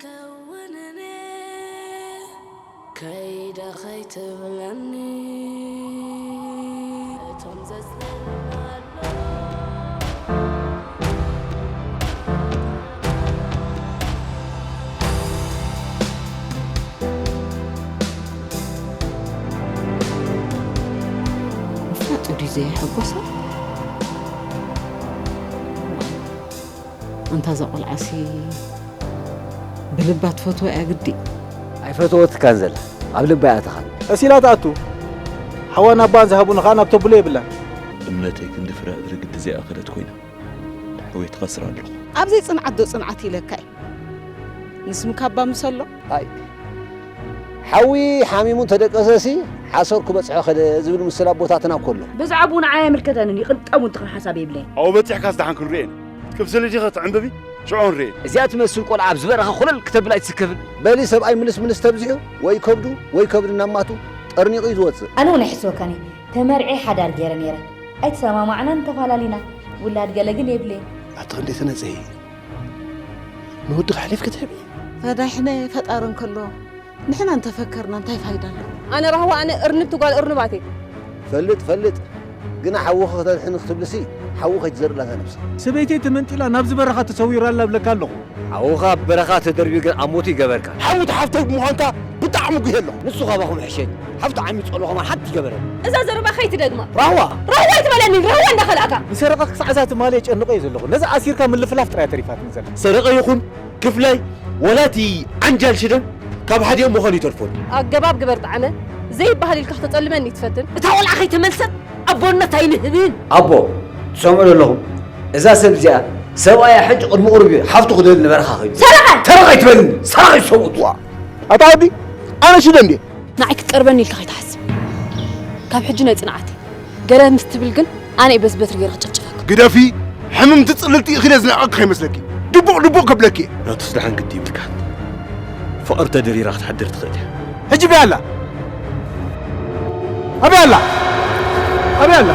ተውንኔ ከይደ ኸይትብለኒ እቶም ዘጽለሉ ኣሎ። ምፍላጡ ድዩ ዘየሐጎሳ? ኣንታ እዛ ቆልዓሲ ብልባ ትፈትዋ እያ ግዲ። ኣይፈተወትካን ዘላ ኣብ ልባ እያ ትኻን። ቀሲላ ትኣቱ። ሓዋን ኣባን ዝሃቡኒ ኸኣ ናብ ተብሎ የብላን። እምነተይ ክንዲ ፍረ እግሪ ግዲ ዘይኣኸለት ኮይና፣ ንሕወይ ትኸስር ኣለኹ። ኣብ ዘይጽንዓት ዶ ጽንዓት ኢለካ እዩ። ንስም ካባ ምሰሎ? ኣይ ሓዊ ሓሚሙ እንተደቀሰሲ ሓሰር ክበጽሖ ከደ ዝብል ምስል ኣቦታትና እኮ ኣሎ። ብዛዕባኡ ንዓይ ኣይምልከተንን፣ ይቕንጠሙ እንተኾነ ሓሳብ የብለይን። ኣብኡ በጺሕካስ ደሓን ክንርእየን። ክፍስሊ ዲኺ ትዕንብቢ? ሽዑ ንርእየን። እዚኣ ትመስል ቆልዓ ኣብ ዝበረኻ ኮለል ክተብል ኣይትስከፍን። በሊ ሰብኣይ ምልስ ምልስ ተብዚሑ ወይ ከብዱ ወይ ከብዲ ናብ ማቱ ጠርኒቑ እዩ ዝወጽእ። ኣነ እውን ኣይሕስበካን እየ። ተመርዕየ ሓዳር ገይረ ነይረ። ኣይተሰማማዕናን ተፋላሊና። ውላድ ገለ ግን የብለይን። ኣቲ ክንደይ ተነጽሂ ንወድኺ ሓሊፍኪ ትህቢ። ረዳሕነ ፈጣሪ እንከሎ ንሕና እንተፈከርና እንታይ ፋይዳ ኣሎ? ኣነ ራህዋ ኣነ እርንብቲ ጓል እርንባት እየ። ፈልጥ ፈልጥ ግና ሓውኺ ክተድሕኒ ክትብልሲ ሓዊ ከይትዘርእ ላታ ነብሲ። ሰበይተይ ተመንጢላ ናብዚ በረኻ ተሰዊራ ኣላ እብለካ ኣለኹ። ሓውኻ ኣብ በረኻ ተደርብዩ ግን ኣብ ሞቱ ይገበርካ። ሓዊ ሓፍተይ ብምዃንካ ብጣዕሚ ጉሄ ኣለኹ። ንሱ ካባኹም ሕሸኒ ሓፍቱ ዓሚጹ ኣሎ ከማን ሓንቲ ይገበረ። እዛ ዘረባ ከይትደግማ። ራህዋ ራህዋ ኣይትበለኒ ራህዋ እንዳኸላእካ። ዝሰረቐ ክሳዕ እዛ ትማሊ የጨንቆ እዩ ዘለኹ። ነዚ ኣሲርካ ምልፍላፍ ጥራይ ተሪፋትኒ ዘላ። ሰረቐ ይኹን ክፍላይ ወላ እቲ ዓንጃል ሽደን ካብ ሓዲኦም ምዃኑ ይተርፎን። ኣገባብ ግበር ጣዕመ ዘይበሃል ኢልካ ክተጸልመኒ ትፈትን። እታ ቆልዓ ከይተመልሰት ኣቦነት ኣይንህብን። ኣቦ ትሰምዑ ኣለኹም እዛ ሰብ እዚኣ ሰብኣያ ሕጂ ቅድሚ ቁሩብ እዩ ሓፍቱ ክደል ንበረኻ ከይዱ። ሰረቐ! ሰረቐ ኣይትበልኒ ሰረቐ ይሰብኡት። ኣታ ወዲ ኣነ ሽደን ድየ ንዓይ ክትቀርበኒ ኢልካ ከይትሓስብ። ካብ ሕጂ ናይ ጽንዓት ገለ ምስ ትብል ግን ኣነ በዚ በትሪ ገይረ ክጭፍጭፈካ። ግደፊ ሕምምቲ ጽልልቲ ኢኺለ ዝነዕቐኪ ከይመስለኪ ድቡቕ ድቡቕ ከብለኪ እየ። ናቱስ ደሓን ግዲ ይብልካን ፍቕሪ ተደሪራ ክትሓድር ትኽእል እያ። ሕጂ በይ ኣላ ኣበይ ኣላ ኣበይ ኣላ